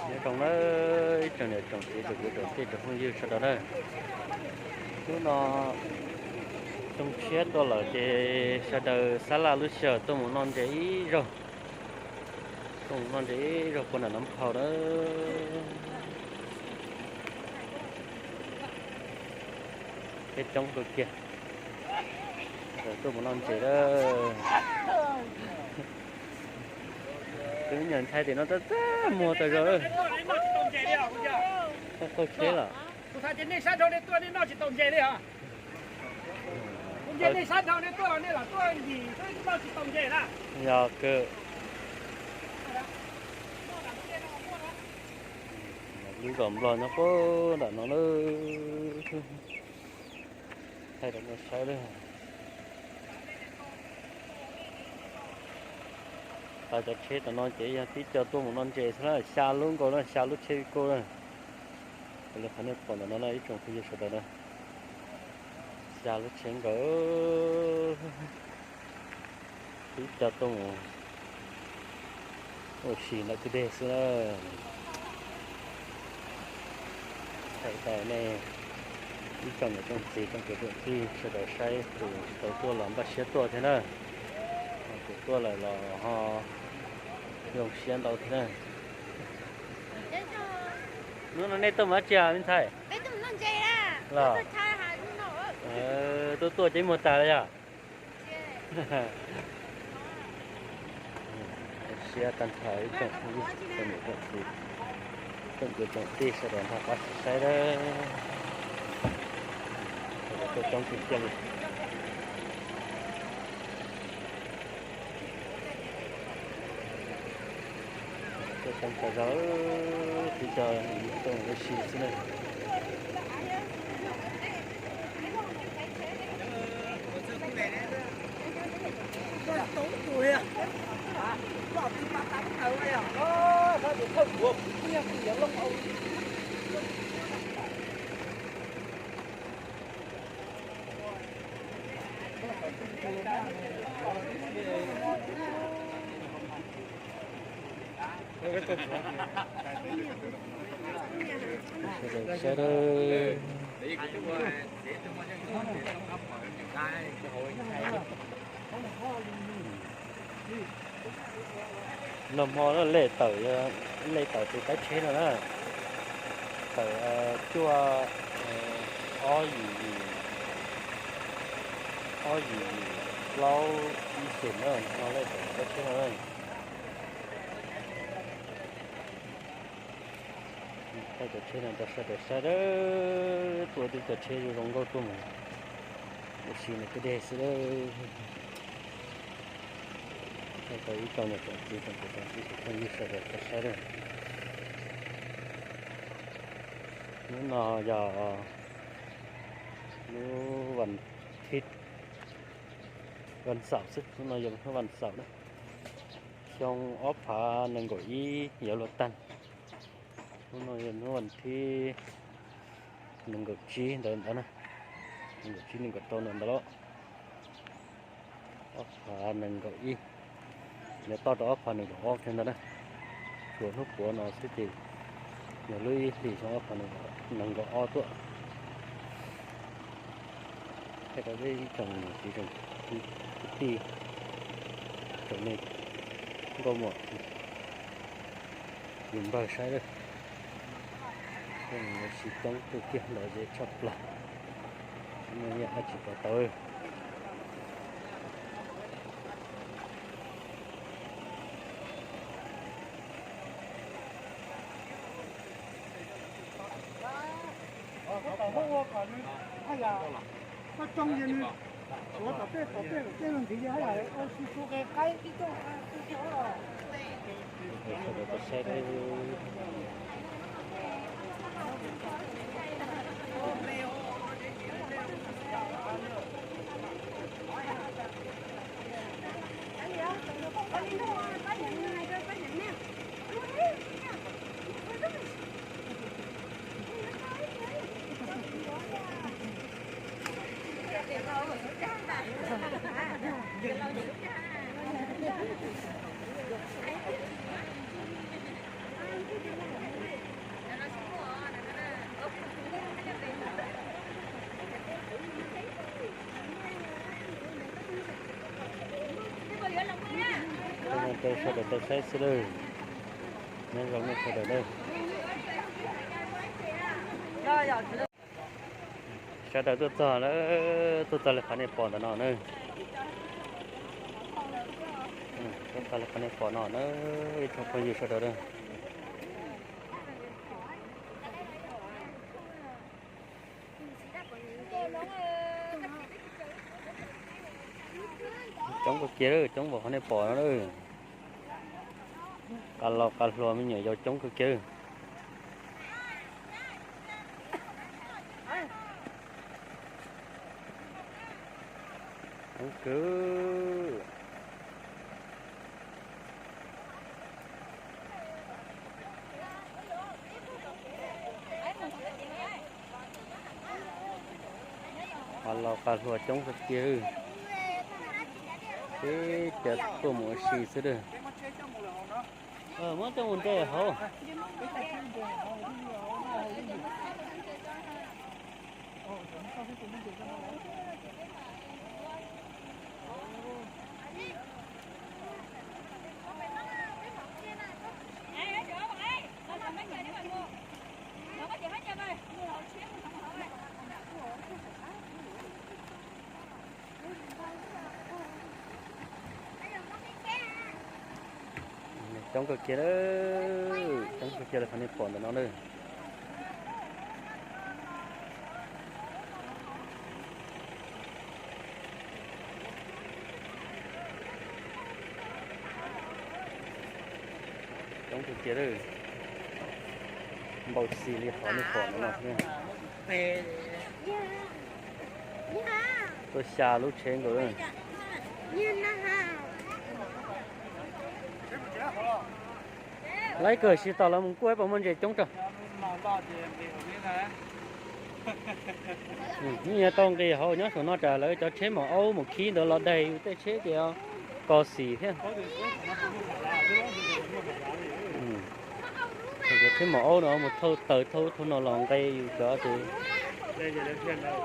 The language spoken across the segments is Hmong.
Nyob zoo nawb ib tsoom niam tsoom txiv tsoom kwv tsoom tij tsoom phooj ywg sawv daws na. Hnub no xyoo tshiab tuaj lawm ces sawv daws sab laj lub sij hawm tuaj mus noj ntses ib zaug. Tuaj mus noj ntses ib zaug puag nram Nab Phau na. Peb coob kawg kiag. Sawv daws tuaj mus noj ntses na. Tus me nyuam ntxhais tim no txaj txaj muag tas zog. Qaug tsheb lawm. Yog kawg. Lub zos Nplog nyob puag nram no na. Thaij rau nej saib lawm. Tau cov tsheb tom no ces yog tib co tuaj mus noj ntses xwb na, xya lub nkaus na, xya lub tsheb vij kub na. Li qhov nej pom ntawm no na ib tsoom phooj ywg sawv daws na, xya lub tsheb nkaus. Tib co tuaj mus ua si ntawm kwj deg xwb na. Thaij rau nej ib tsoom niam tsoom txiv tsoom kwv tsoom tij sawv daws saib tus tsis tau tuaj los npaj siab tuaj thiab na. Tus tuaj lawm los ho zoo siab ntau thiab na. Hnub no nej tuaj mus dab tsi me ntxhais? Los tuaj tuaj ces muag tas lawm yog? Siab tag nrho ib tsoom phooj ywg tsoom niam tsoom txiv tsoom kwv tsoom tij sawv daws nrog qab saib lawm. Tuaj coob tiag tiag li. Tuaj coob tas zog, tib co tuaj ua si xwb na. Sawv daws, nag hmo lej tawm, lej tawm tus kaib tsheb no na, tawm cuaj, ob yim yim, ob yim yim plaub ib xees na, nag hmo lej tawm tus kaib tsheb no na. Thaij cov tsheb no rau sawv daws saib, tuaj tib cov tsheb zoo zoo nkauj tuaj mus ua si ntawm kwj deg xwb. Thaij rau ib tsoom niam tsoom txiv tsoom kwv tsoom tij tsoom phooj ywg sawv daws tau saib lawm. Hnub no yog lub vas thib, vas xaum xwb, hnub no yog hnub vas xaum na. Xyoo ob phav nees nkaum ib yuav luag tag. Hnub no yog hnub vas thib nees nkaum tsib ntawd ntawd na, nees nkaum tsib nees nkaum rau ntawd ntawd lauj. Ob phav nees nkaum ib, yuav toj rau ob phav nees nkaum ob kiag ntawd na. Tshuav hnub puav no xwb ces yog lub ib hlis xyoo ob phav nees nkaum ob tuaj. Thaij rau peb ib tsoom niam txiv tsoom kwv tij, tsoom me nkauj muam yus npawg saib lawm. Ua si coob kawg kiag, lom zem tshaj plaws, tsis muaj ib yam dab tsi pov tau. Koj tsoo ces nws tuav tom tej tom tej tej los ntxiv ces haj yam ua si su qe qaib ib co. Sawv daws tau saib xwb lawm. Nyob zoo nej sawv daws na. Sawv daws tuaj txog lawm, tuaj txog li qhov nej pom ntawm no na. Tuaj txog li qhov nej pom no na, ib tsoom phooj ywg sawv daws na. Coob kawg kiag lawm, coob npaum qhov nej pom no lawm. Qas laus qas hluas me nyuam yaus coob kawg kiag. Coob kawg. Qas laus qas hluas coob kawg kiag. Teb chaws tuaj mus ua si xwb lawm. Muab coj mus nres hauv. Coob kawg kiag lawm, coob kawg kiag li qhov nej pom ntawm no na. Coob kawg kiag lawm, npaum xis li qhov nej pom ntawm no xwb. Tuaj xya lub tsheb nkaus. Laib kawg, tsis tau lawv mus kuaj puas muaj ntses coob tso. Yeej yuav tau nqis hauv nyob saum no tsam lawv cov tsheb maum aub mus khib ntawd los daig yus tej tsheb ces kos xim thiab. Cov tsheb maum aub no mus thauj taws thauj ub thauj no los nqe yus cov ces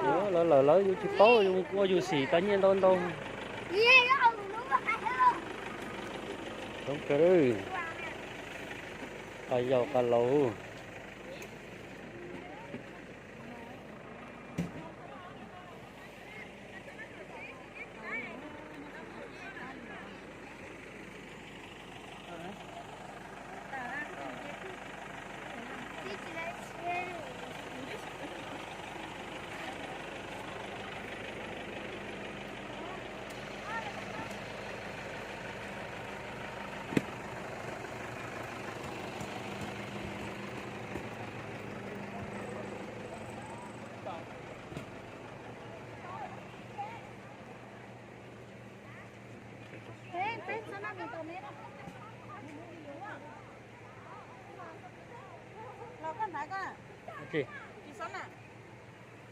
lawv lawm lawv yus tsis paub, yus ua yus xim tas nyiaj ntau ntau. Coob kawg, qas yau qas laus.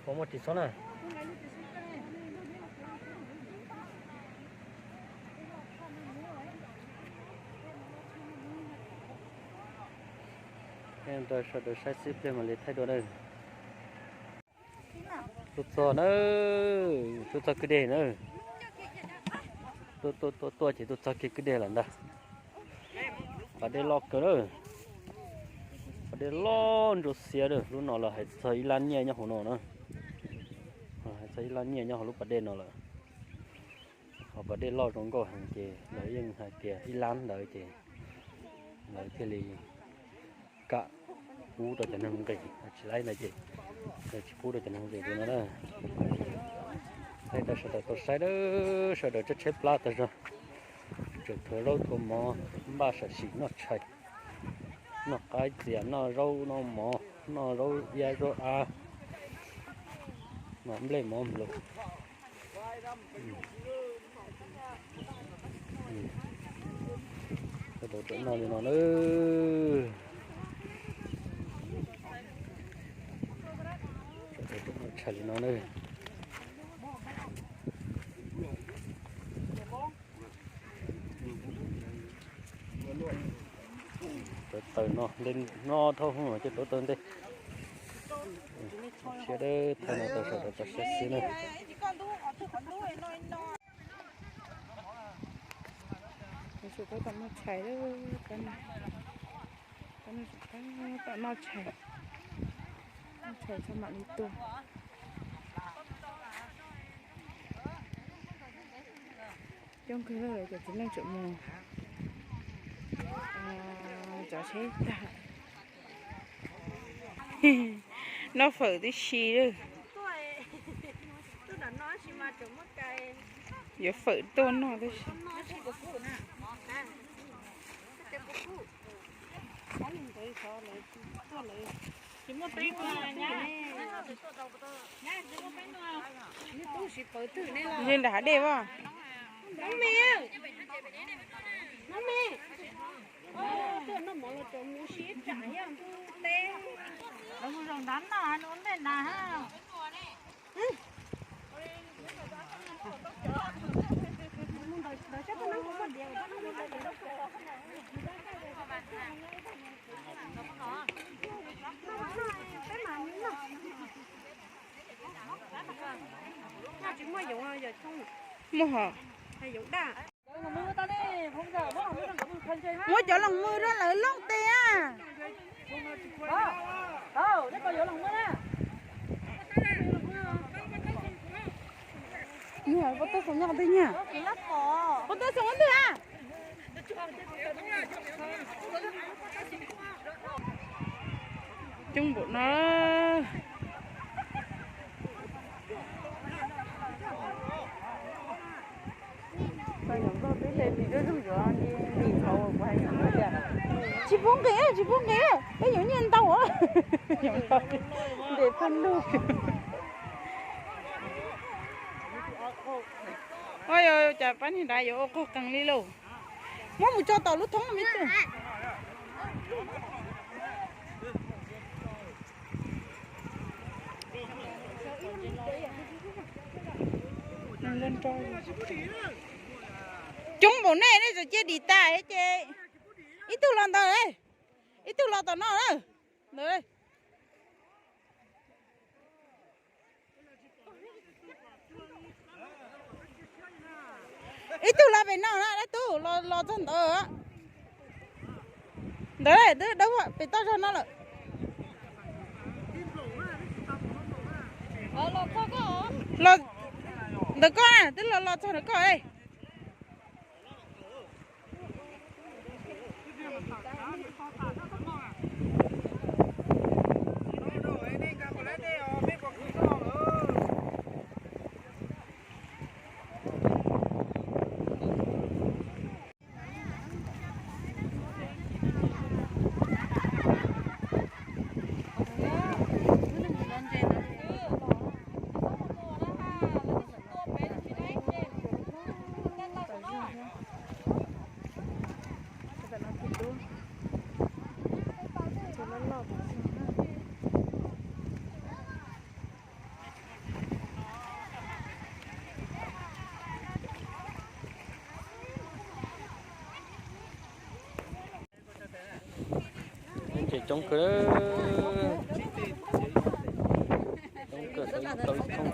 Puas muaj ris xob na? Sawv daws saib xwb pliag mam li thaij dua na. Tuaj txog na, tuaj txog kwj deg na. Tuaj tuaj tuaj tuaj ces tuaj txog kiag kwj deg lawm ntag. Pas dej loj kawg na. Pas dej loj ntsuab xiab na, lub no lawv hais txog ib lab nyiaj nyob hauv no na. Hais txog ib lab nyiaj nyob hauv lub pas dej no lawm. Ho pas dej loj zoo nkauj heev ces lawv yeej hais tias ib lab ntawd ces lawv thiaj li kam pub rau cov neeg nqis, tsis laib ntawd ces lawv tsis pub rau cov neeg nqis li no na. Thaij rau sawv daws tau saib, sawv daws tsheb plab tag zog, tseem thuav zaub thuav mov, npaj sam sim noj tshais, noj qaib txias, noj zaub noj mov, noj zaub iab zaub av, mov nplej mov nplus. Sawv daws tuaj noj li no na. Sawv daws tuaj noj tshais li no na. Tuav taws no, no dhau hwv ces tuav taws ntej. Siab dawb thaij no rau sawv daws tau saib xwb na. Tus tab tom noj tshais, tab tom noj tshais, noj tshais txhob mam li tuaj. Coob kawg, cov txiv neej tseem mus tsav tsheb tag. Noj fawm tib si lawm. Yuav fawm tuaj noj tib si. Ze nram hav dej as. Muaj hos. Muab cov loos mw rau lawv looj tes a. Nyiam pov tawb xoo nyob qhov twg nyiam? Pov tawb xoo qhov twg a? Coob npaum no. Tsis pub nqis, tsis pub nqis, peb yuav nyiaj ntau. Ntes paj lug. Ua cas pab niag nrad yuav ua qaug qees li lauj? Muab mus tso tom lub thoob me tub. Coob npaum nej, nej tseem cia dim tas ces ib tug los ntawd, ib tug los tom no na. Ntawd, ib tug los pem no na, dab tug los txog ntawd. Ntawd, twb dawb pem toj zog no lawm. Los ntawm koj na, twb los los txog ntawm koj. Ntses coob kawg, coob kawg, tau ib thoob.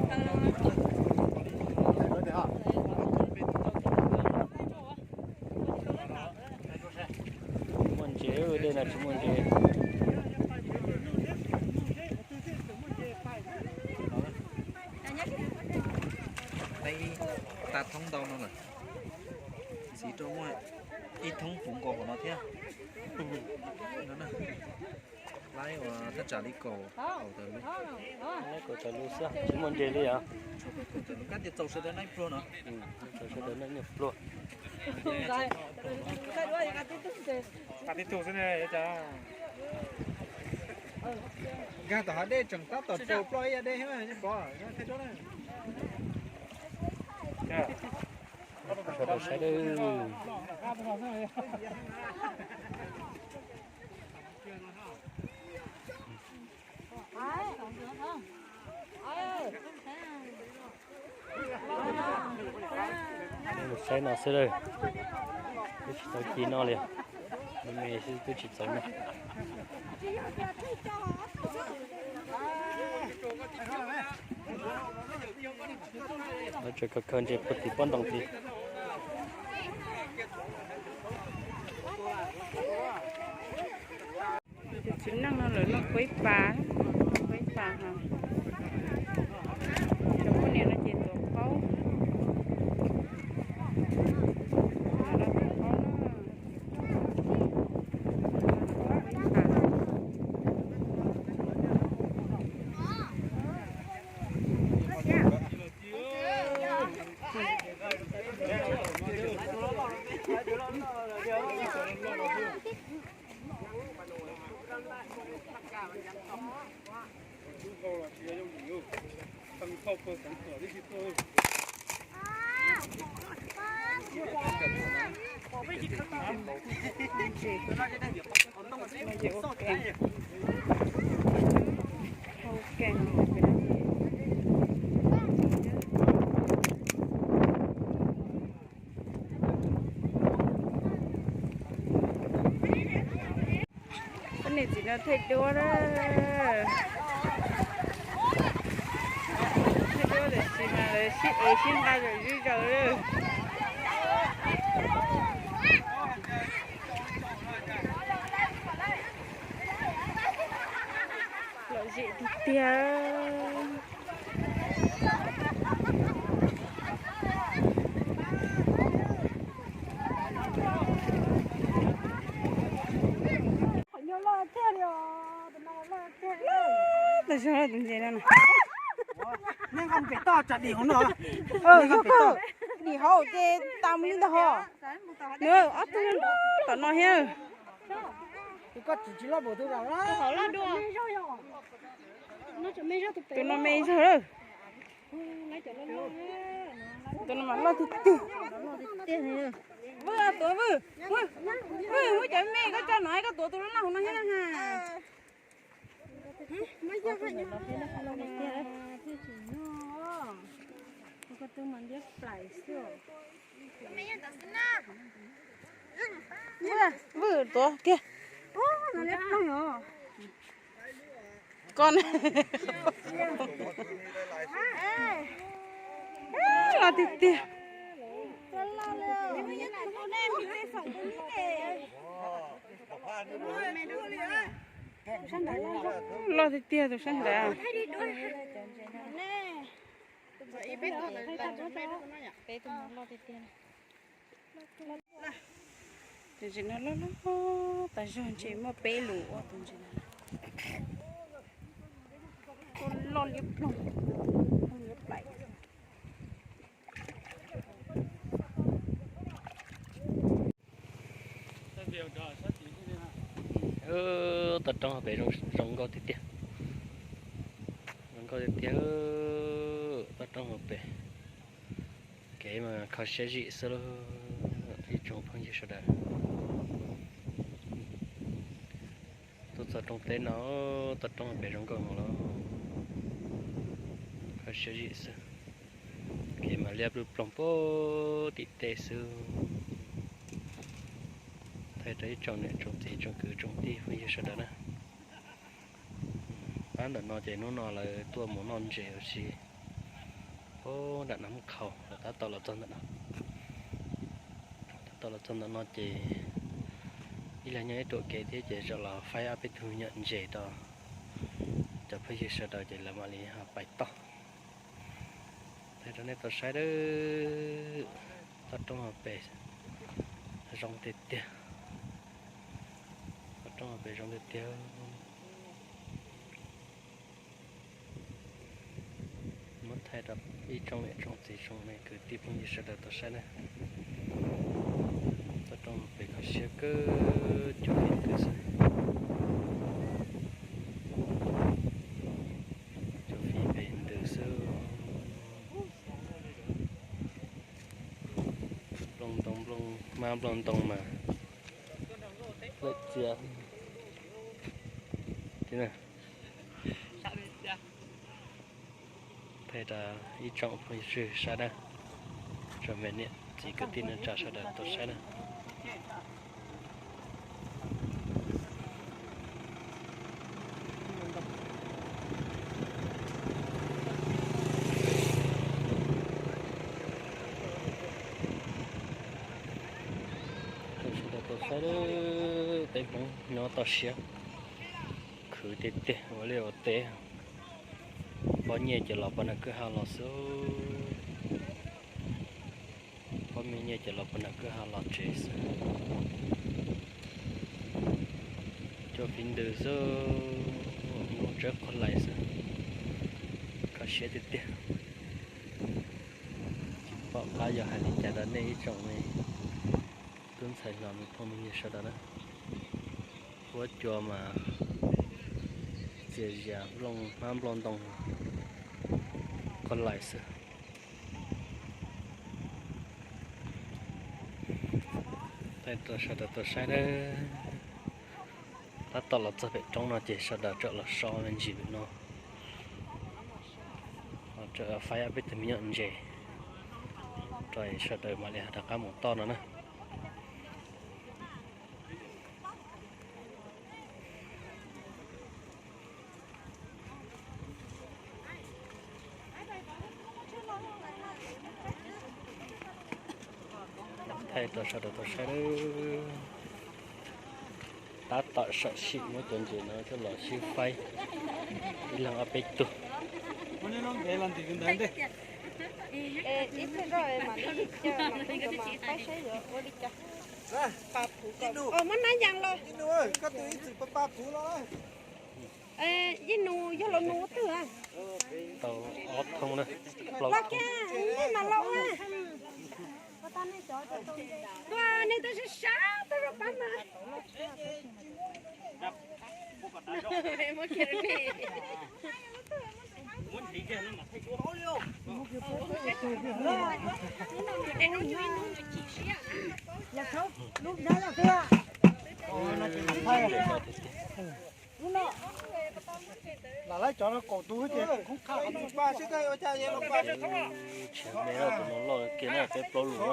Tsis muaj ntses, dej no tsis muaj ntses. Tau thoob ntau no lawm, ntxiv rau muaj ib thoob puv nkaus hauv no thiab. Laib ua thaj tsam li kaum, kaum tawm lub, kaum tawm lub xwb, tsis muaj ntses li os. Kaum tawm lub, kab tias txaus sawv daws noj pluag no. Txaus sawv daws noj pluag. Qab tib tug xwb ne. Nkag tom hav dej tseem tab tom rau ploj ib yam dej thiab, pov thiab. Sawv daws saib dawb. Saib no xwb lawm, twb tsis txaus ci noj li. Me me xwb twb tsis txaus noj. Lawv tseem khaws khaws ntses puag tim pob ntoo tid. Tsis neej no lawm, noj kuaib pas, noj kuaib pas hos. Cov poj niam no ces tuav qaub, tuav qaub na. Poj niam txiv no thaij duab na. Thaij duab tam sim mas lawv sib ev sib nqa zom zuj zaws lawm. Lom zem tiag tiag. Tau zoo tus ntses no na. Neb nqa pem toj tsam dim hauv no. Yog koj dim hauv ces tas mus li ntag ho. Nws ob tug tom no thiab. Tus koj tsis tsis loj npaum tus no. Tus no me zog lawm. Tus no mas loj tiag tiag. Vwj, tuav Vwj. Vwj, muab cov me koj tso no, koj tuav tus loj loj hauv no thiab na. Vwj, tuav kiag. Koj loj tiag tiag. Loj tiag tiag tus sab ntawd. Tus ntses no loj loj tas zog, ntshe muaj peb lus ua tus ntses no. Loj liab ploog, liab plaim. Toj roob hauv pes zoo nkauj tiag tiag. Zoo nkauj tiag tiag, toj roob hauv pes. Kev mas kho siab zim xwb lauj, ib tsoom phooj ywg sawv daws. Tuaj txog rooj teb no, toj roob hauv pes zoo nkauj heev lauj, kho siab zim xwb. Kev mas liab ploog ploog puag tim tej xwb. Thaij rau ib tsoom niam tsoom txiv tsoom kwv tsoom tij phooj ywg sawv daws na. Pab ntawm no ces hnub no lawv tuaj mus noj ntses ua si puag nram Naj Khau, lawv tab tom los txog ntawm no. Tab tom los txog ntawm no ces ib leeg nyob ib ruam kev thiab ces zaum los faib ob peb tug nyuam ntses rau cov phooj ywg sawv daws ces lawv mam li ho pais toj. Thaij rau nej tau saib, toj roob hauv pes zoo tiag tiag. Toj roob hauv pes zoo tiag tiag. Muab thaij rau ib tsoom niam tsoom txiv tsoom me kwv tij phooj ywg sawv daws tau saib na. Toj roob hauv pes kho siab kawg, cua fij ntws xwb. Cua fij pes ntws xwb. Nplooj ntoo, nplooj hmab nplooj ntoo mas lawm txias. Thaij rau ib tsoom phooj ywg sawv daws, tsoom me niam txiv kwv tij neej tsa sawv daws tau saib na. Tau saib, tau saib, peb Hmoob nyob toj siab. Kwv tiag tiag ua liaj ua teb, pob nyiaj ces los pov nram kwj ha los xwb. Pob me nyiaj ces los pov nram kwj ha los tsev xwb. Cov fiv ntws xwb, lub tsev qhov lais xwb. Kho siab tiag tiag. Tsis pom qab yuav hais li cas rau nej ib tsoom me tub ntxhais hlob me phooj me nyuam sawv daws na. Huab cua mas txias zias nplooj hmab nplooj ntoo qhov lais xwb. Thaij rau sawv daws tau saib na. Tab tom los txog pem roob no ces sawv daws tseem los so me ntsis pem no. Tseem faib ob peb tug me nyuam ntses rau sawv daws mam li rov qab mus toj no na. Thaij rau sawv daws tau saib. Tab tom sam sim muab cov ntses no coj los sib faib ib leeg ob peb tug. Muab nab yas los. Yij nus yog los nus ua twg? Tau ob thoob na. Los kiag, nej mam los. Nej twb sab sab tuaj rau pab mas. Lam laib cov no kaum tus ces koob qha. Tshiav me loj, tus no loj kiag na, peb plaub lus na.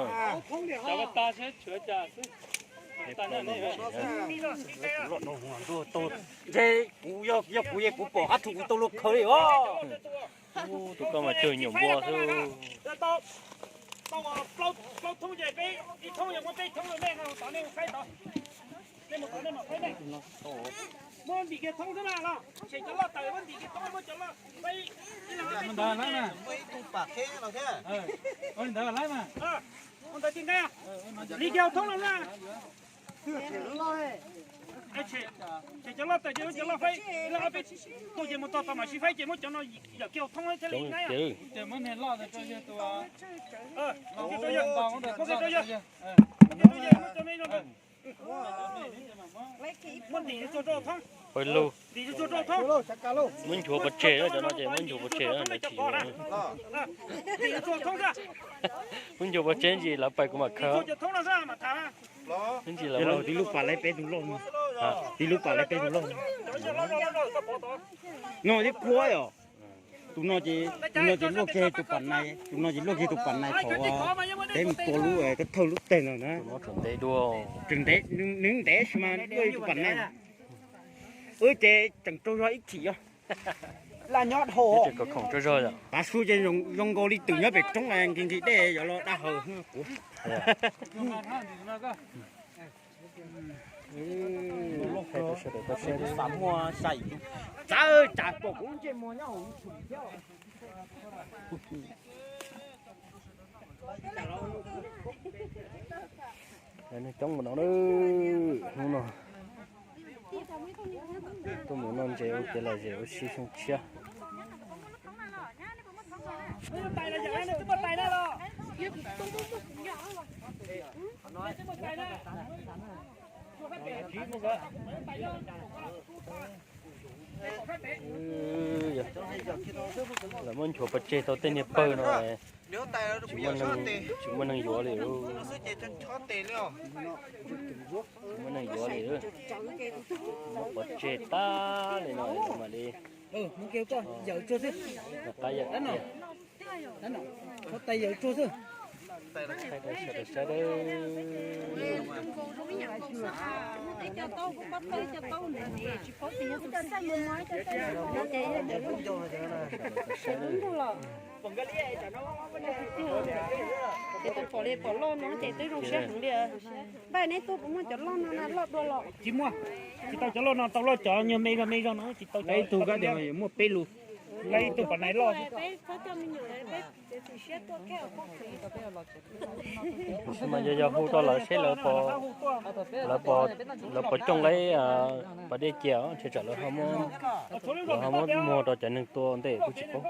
Peb plaub lus. Ntshe kuv yog, yog kuv es kuv pom qab thu kuv tau luag khaws li os. Tus koj mas cuag nyuam npua xwb. Muab ntim kiag thoob xwb na los, tshem cov loj tawm, muab ntim kiag thoob, muab cov loj faib ib leeg. Muaj ib tug pam qheb los thiab. Ua li ntawd laib mas. Ua ntawd tiag nqaij. Ntim kiag thoob los na. Tshem cov loj tawm ces muab cov loj faib, ib leeg ob peb tug ces mus tog tau mam sib faib ces muab cov no yawm kiag hauv thoob thiaj li nqaij. Ces muab niag loj rau yawg tus, muab kiag rau yawg, muab kiag rau yawg, muab cov me no ntawd. Muab ntim tsuag rau thoob. Pawg lug. Ntim tsuag rau thoob. Muab nchuav pov tseg na, cov no ces muab nchuav pov tseg na, lawv tsis yuav. Ntim tsuag thoob xwb. Muab nchuav pov tseg ntsis lawv pais kuv mam khaws. Ntsis lawv, tib lub pas laib peb tug loj, tib lub pas laib peb tug loj. No tib kuab yom. Tus no ces, tus no ces luaj kiag tus pas nais, tus no ces luaj kiag tus pas nais thaum peb mus tua lub, peb thawj lub teg ntawd na. Tseem ntev, nws ntev sis mas luaj tus pas nais. Wb ces tseem tsaug zog ib chim os. Laj nyob dhau. Tav su ces zoo nkaus li twm nyob pem roob nqhis nqhis dej yuav los daj haus kuv. Txawm cas pom kuv ntsej muag nyob hauv YouTube thiab. Coob mus no, hnub no tuaj mus noj ntses ua kev lom zem ua si xyoo tshiab. Lawv muab nchuav pov tseg tau tej niag pawg no, tsis muaj neeg yuav li. Tsis muaj neeg yuav li. Muab pov tseg tag li no mam li. Qab yawm tiag. Tais yawm tsuag xwb. Saib, saib, saib, saib. Ces tus pom li pom loj no ces twb zoo siab heev li. Npaj neb tuaj puas muaj cov loj no na, loj dua los? Tsis muaj, tsis tau cov loj no, tau loj cov nyuag me zog me zog no tsis tau. Ib tug kab tias muaj peb lus, ib tug pom nais loj. Tab sis mas yog, yog hu rau lawv seb lawv puas, lawv puas coj lawv pas dej cia, ntshe tsam lawv ho muab, lawv ho muab muag rau cov neeg tua ntej kuj tsis paub.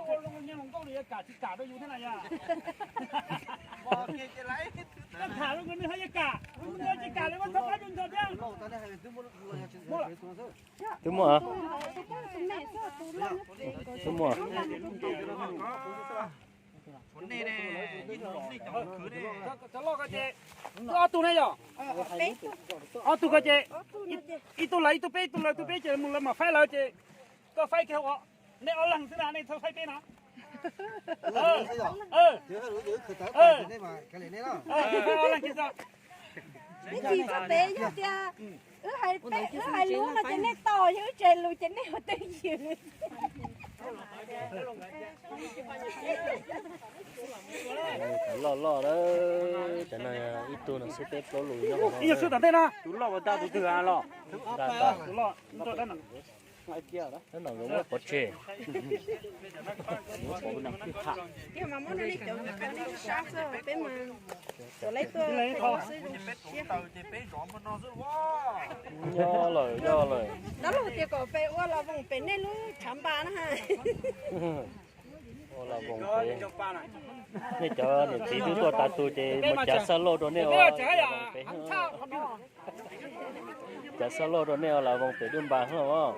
Twb muaj, twb muaj. Ob tug ne yom? Ob tug ko ces ib tug lawv ib tug peb, ib tug lawv ib tug peb ces mus lawv mam faib lawv ces koj faib kiag ua, nej ob leeg xwb na, nej txhob faib peb no. Ob leeg kiag xwb. Ib tsis txog pem yog tias wb hais peb, wb hais lus no ces nej tos, yog wb tsis hais lus ces nej ua twj ywm. Loj loj lawm, cov no ib tug no xwb peb plaub lus nyob hauv no. Tus loj ua tag tus twg los? Tus loj. Tab tom zoo muab pov tseg. Nyob lawm, nyob lawm. Dab laug tias kom pem ua las voos pem nej lub tshav npas na. Ua las voos pem. Nej cov niam txiv twb tuaj tas tus ces mus cav xab lauj rau nej ua las voos pem. Cav xab lauj rau nej ua las voos pem dub npas hos.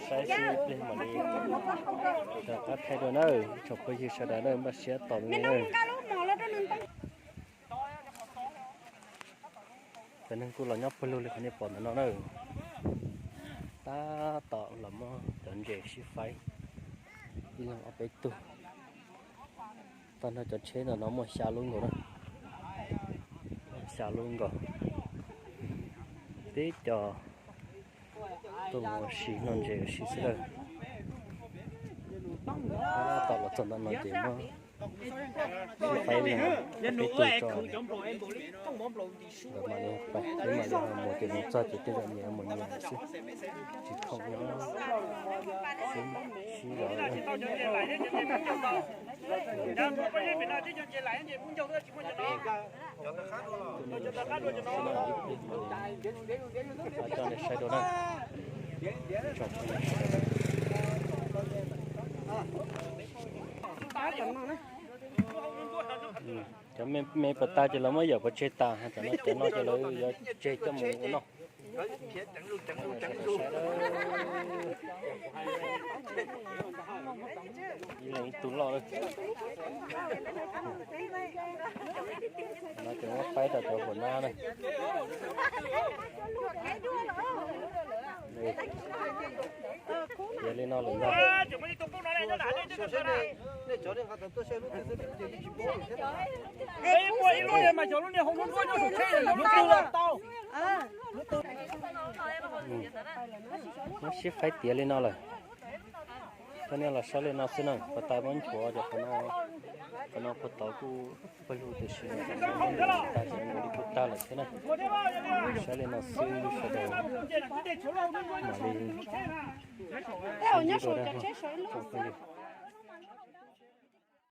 Saib seb ib pliag mam li rov qab thaij dua na, tsoom phooj ywg sawv daws na, npaj siab tos me na. Cov neeg kuj los nyob pawg lug li qhov nej pom ntawm no na. Tab tom los muab cov ntses sib faib ib leeg ob peb tug. Tag nrho cov tsheb ntawm no muaj xya lub nkaus na, xya lub nkaus. Tib co tuaj mus ua si noj ntses ua si xwb lawm. Tab tom los txog ntawm no ces muab sib faib ib leeg ob peb tug tso. Lawv mam li pais, lawv mam li mus ces mus txog ces tej zaum nyias mus nyias lawm xwb, tsis khoom no. Sib zov. Coj nej saib dua na. Cov me pas tas ces lawv muab yawm pov tseg tas, cov no, cov no ces lawv yuav tseg coj mus ua noj. Ib leeg ib tug loj lawm. No ces muab faib rau cov huam nab na. Tiav li no lawm ntag. Muab sib faib tiav li no lawm. Koj niaj los saib li no xwb na, pas tas muab nchuav ces qhov no puag tod kuj pawg lug tiam sis tas ces nkaus li kuj tag lawm thiab na. Saib li no xwb sawv daws mam li sib ntsib dua na tsoom phooj ywg.